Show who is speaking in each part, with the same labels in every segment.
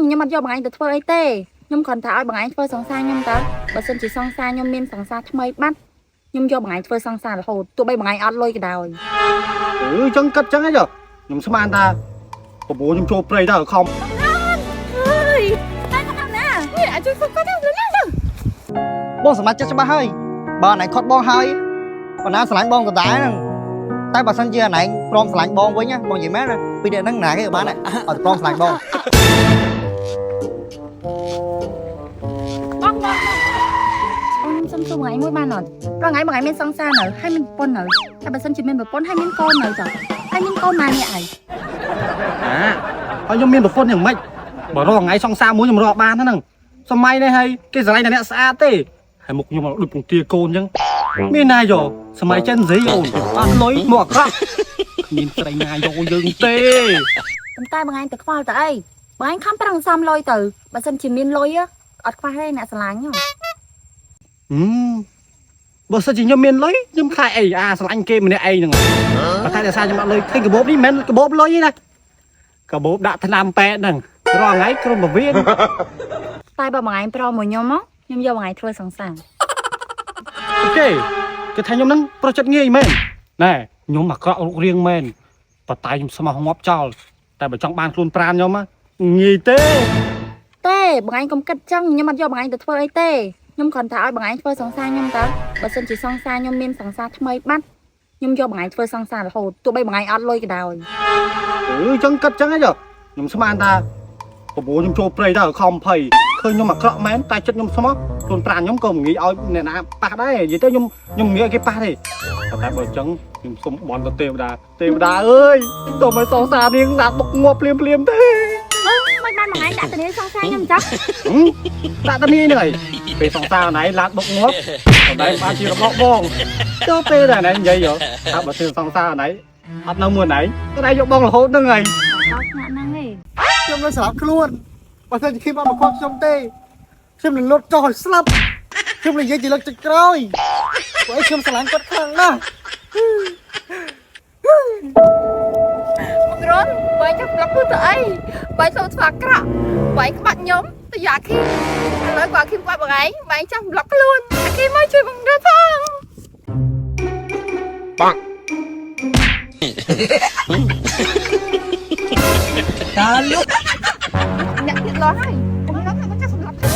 Speaker 1: ខ្ញុំអត់យកបងឯងទៅធ្វើអីទេខ្ញុំគ្រាន់តែឲ្យបងឯងធ្វើសង្សារខ្ញុំតើបើសិនជាសង្សារខ្ញុំមានសង្សារថ្មីបាត់ខ្ញុំយកបងឯងធ្វើសង្សាររហូតទោះបីបងឯងអត់លុយក៏ដោយ
Speaker 2: អឺចឹងគិតចឹងហីចុះខ្ញុំស្មានថាប្រពន្ធខ្ញុំចូលព្រៃទៅខំ
Speaker 1: ហើយតែគាត់ណានេះអាចជួយគាត់ទៅណាទៅ
Speaker 3: បងសម្រេចចិត្តច្បាស់ហើយបើអនឯងខត់បងហើយបណ្ណាស្រឡាញ់បងដដែលហ្នឹងតែបើសិនជាអនឯងព្រមស្រឡាញ់បងវិញណាបងនិយាយមែនណាពីរនាក់ហ្នឹងណាគេក៏បានដែរឲ្យតែព្រមស្រឡាញ់បង
Speaker 1: បងបងអូនខ្ញុំសុំសួរបងឯងមួយបានអត់ព្រោះថ្ងៃបងឯងមានសង្សារនៅហើយមានប្រពន្ធនៅតែបើសិនជាមានប្រពន្ធហើយមានកូននៅចុះហើយមានកូនម៉ែនេះឯង
Speaker 2: អាហើយខ្ញុំមានប្រពន្ធយ៉ាងម៉េចបើរកថ្ងៃសង្សារមួយខ្ញុំរកបានហ្នឹងសម័យនេះហើយគេស្រឡាញ់តែអ្នកស្អាតទេហើយមុខខ្ញុំដូចពងទាកូនចឹងមានណាយោសម័យចិនស៊ីអូនអត់លុយមកអាក្រក់គ្មានស្រីណាយកយើងទេ
Speaker 1: ប៉ុន្តែបងឯងទៅខ្វល់ទៅអីបងឯងខំប្រឹងសំលុយទៅបើសិនជាមានលុយអត់ខ្វះទេអ្នកស្រឡាញ់ហ៎
Speaker 2: ហឹមបើសិនជាខ្ញុំមានលុយខ្ញុំខ្លាចអីអាស្រឡាញ់គេម្នាក់ឯងហ្នឹងប៉ុន្តែដោយសារខ្ញុំអត់លុយឃើញកាបូបនេះមិនមែនកាបូបលុយទេណាកាបូបដាក់ថ្នាំពេទ្យហ្នឹងរាល់ថ្ងៃក្រុមពវៀន
Speaker 1: តែបើបងឯងប្រមួយខ្ញុំមកខ្ញុំយកបងឯងធ្វើសង្សារ
Speaker 2: អូខេគេថាខ្ញុំហ្នឹងប្រុសចិត្តងាយមែនណែខ្ញុំអាក្រក់រូបរាងមែនប៉ុន្តែខ្ញុំស្មោះងាប់ចោលតែបើចង់បានខ្លួនប្រានខ្ញុំណាងាយទេ
Speaker 1: ទេបងឯងកុំគិតចឹងខ្ញុំអត់យកបងឯងទៅធ្វើអីទេខ្ញុំគ្រាន់តែឲ្យបងឯងធ្វើសង្សារខ្ញុំតើបើសិនជាសង្សារខ្ញុំមានសង្សារថ្មីបាត់ខ្ញុំយកបងឯងធ្វើសង្សាររហូតទោះបីបងឯងអត់លុយក៏ដោយ
Speaker 2: អឺចឹងគិតចឹងហីចុះខ្ញុំស្មានថាប្រពន្ធខ្ញុំចូលព្រៃទៅខំភ័យឃើញខ្ញុំអាក្រក់មែនតែចិត្តខ្ញុំស្មោះខ្លួនប្រានខ្ញុំក៏មិនងាយឲ្យអ្នកណាប៉ះដែរនិយាយទៅខ្ញុំខ្ញុំមិនងាយឲ្យគេប៉ះទេប៉ុន្តែបើចឹងខ្ញុំសុំបន់ទៅទេវតាទេវតាអើយតោះមកសង្សារនាងដាក់បុកងាប់ភ្លាមភ្លាមៗទេ
Speaker 1: អឺមិនបានបងឯងដាក់តនីសង្សារខ្ញុំចឹង
Speaker 2: ហឹមដាក់តានីហ្នឹងហើយពេលសង្សារណៃឡាតបុកងាប់តែបានជារបស់បងចូលពេលតែណៃនិយាយហ៎ថាបើធ្វើសង្សារណៃអត់នៅមួយណៃតែយកបងរហូតហ្នឹងហើយ
Speaker 1: ដល់ថ្នាក់ហ្នឹងឯង
Speaker 3: ខ្ញុំនឹងស្លាប់ខ្លួនបើសិនជាខ្ញុំអត់មកខត់ខ្ញុំទេខ្ញុំនឹងលត់ចុះឲ្យស្លាប់ខ្ញុំនឹងនិយាយជាលើកចុងក្រោយព្រោះអីខ្ញុំស្រឡាញ់គាត់ខ្លាំងណាស់
Speaker 4: បងរុនបងចាំប្លុកខ្លួនទៅអីបងសូមធ្វើអាក្រក់បងក្បាត់ខ្ញុំទៅយកអាឃីមឥឡូវគាត់អាឃីមគាត់បងឯងបងចាំប្លុកខ្លួនអាឃីមមកជួយបងរុនផង
Speaker 3: តាលុក
Speaker 4: អ្នកទៀតលោះហើយបងរុនថាគាត់ចាំសម្លាប់ខ្លួន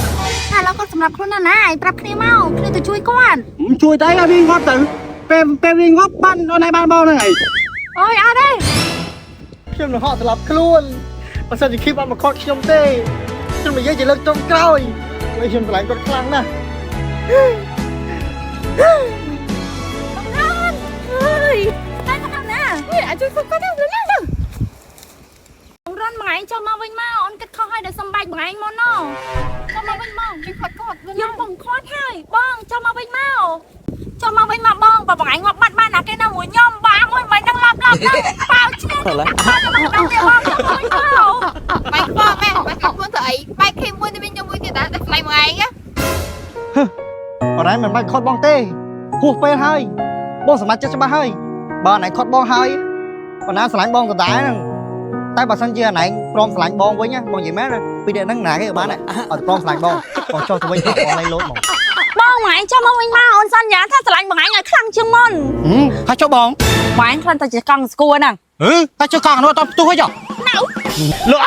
Speaker 1: តែឥឡូវគាត់សម្រាប់ខ្លួនណាស់ណាឯងប្រាប់គ្នាមកគ្នាទៅជួយគាត់
Speaker 2: ជួយតែឲ្យវាងាប់ទៅពេលពេលវាងាប់បានអូនឯងបានបងហ្នឹងហើយ
Speaker 1: អូយអត់ទេ
Speaker 3: ខ្ញុំនឹងហក់ស្លាប់ខ្លួនបើសិនជាខ្ញុំអត់មកខត់ខ្ញុំទេខ្ញុំនិយាយជាលើកចុងក្រោយព្រោះខ្ញុំស្រឡាញ់គាត់ខ្លាំងណាស់
Speaker 1: បងរុនហើយតែគាត់ណា
Speaker 4: នេះអាចជួយគាត់ទៅណាទៅ
Speaker 1: បងរុនបងឯងចុះមកវិញមកអូនគិតខុសហើយដែលសំបែកបងឯងមុនណចុះមកវិញមក
Speaker 4: ជួយគាត់គាត់វិញ
Speaker 1: យើងបងខាត់ហើយបងចុះមកវិញមកចុះមកវិញមកបងបើបងឯងងាប់បាត់បានណាគេនៅមួយខ្ញុំបាមួយមិនដឹងឡាប់ឡាប់ហ្នឹងប៉ាវឈ្នះប៉ាវមកដល់ទៀតបងចុះមកវិញមក
Speaker 4: បាយខ្វល់មែនបាយគាត់ខ្លួនទៅអីបាយឃីមមួយនេះមានខ្ញុំមួយទៀតដែរតែស្លាញ់បងឯងណា
Speaker 3: អរ៉ៃមិនបាច់ខត់បងទេហួសពេលហើយបងសម្រេចចិត្តច្បាស់ហើយបើអនឯងខត់បងហើយបណ្ណាស្រឡាញ់បងដដែលហ្នឹងតែបើសិនជាអនឯងព្រមស្រឡាញ់បងវិញណាបងនិយាយមែនណាពីរនាក់ហ្នឹងណាគេក៏បានដែរឲ្យតែព្រមស្រឡាញ់បងបងចុះទៅវិញបងលែងលោតហ្មង
Speaker 1: បងបងឯងចុះមកវិញមកអូនសន្យាថាស្រឡាញ់បងឯងឲ្យខ្លាំងជាងមុន
Speaker 2: ហើយចុះបង
Speaker 1: បងឯងខ្លាំងតែជាកង់ស្គួរហ្នឹង
Speaker 2: ហឺហើយចុះកង់នោះអត់ផ្ទុះហីចុះ
Speaker 1: ណៅ
Speaker 2: លក់